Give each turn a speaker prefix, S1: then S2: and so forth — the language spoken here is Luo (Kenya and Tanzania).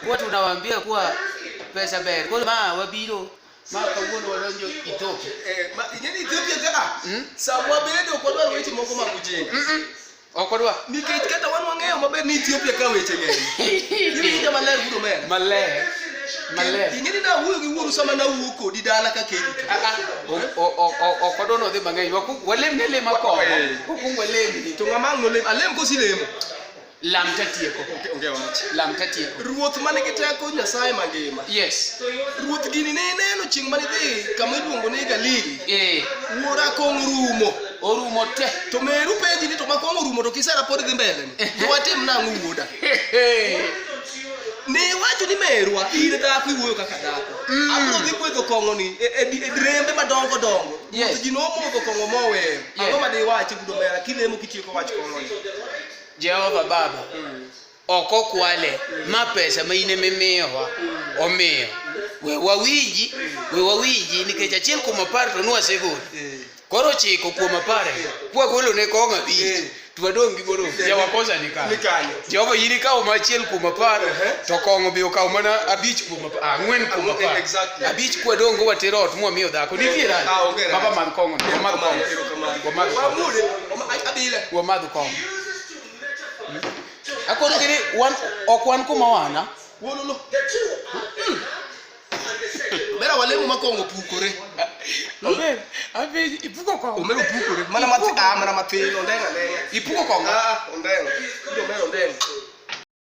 S1: Kwa tunawaambia kuwa pesa ber. Koro ma wabiro ma kawuono wadonjo Ethiopia.
S2: Eh, ma ing'e ni Ethiopia ka sama wabedo ok wadwar weche moko mag ujinga.
S1: Ok wadwa.
S2: Nikech kata wan wang'eyo maber ni Ethiopia ka weche ng'eny. Iwinja maler Wuod Omera.
S1: Maler. Maler.
S2: Ing'e ni nawuoyo gi wuoru sama nawuok kodi dala ka keli ka.
S1: Ah, ah, ok wadwa ni wadhi mang'eny. Walem ne lem akong'o.
S2: Eh.
S1: Wakwong walemni.
S2: To ng'ama ang' nolem, alem koso ilemo?
S1: Lam tatieko.
S2: Onge wach.
S1: Lam tatieko.
S2: Ruoth man gi teko Nyasaye mangima.
S1: Yes.
S2: Ruoth gini ne ineno chieng' mane idhi kama iluongo ni Galili.
S1: Eh.
S2: Wuora kong'o orumo.
S1: Orumo te.
S2: To meru penji ni to ma kong'o orumo to kisera pod dhi mbele ni. To watim nang'o wuoda? Ne iwacho ni merwa in dhako iwuoyo kaka dhako. Abiro dhi gwedho kong'o ni e, e, e drembe madongo dongo.
S1: Yes.
S2: Ruoth ji nomodho kong'o moweyo. Ang'o ma diwachi Wuod Omera kilemo kitieko wach kong'o ni?
S1: Jehova Baba. Ok okwale. Ma pesa ma in ema imiyowa. Omiyo we wawinji, we wawinji nikech achiel kuom apar to nwasegolo. Koro 9 kuom 10 kwagolo ne kong'o 5 to wadong' gi modong'. Jawakosa ni
S2: Ni
S1: kanyo.
S2: kanyo.
S1: Jehova in ikawo ma 1 kuom 10 to kong'o be okawo mana 5 kuom 10, 4 kuom 10.
S2: Exactly.
S1: 5 kwadong' go watero ot mwamiyo dhako. Nitie rach.
S2: Ah, onge rach.
S1: Baba madh kong'o ni. Wamadh kong'o.
S2: Erokamano.
S1: Wamadh kong'o.
S2: Wamude, abile.
S1: Wamadh kong'o. Akoro gini wan ok wan kuma wana.
S2: Wololo. Omera walemo ma kong'o pukore.
S1: Ober, abe ipuko kong'o.
S2: Omera opukore. Mana matin, ah, mana matin, ondeng'a ndeng'a.
S1: Ipuko kong'o.
S2: Ah, ondeng'a. Wuod Omera ondeng'a.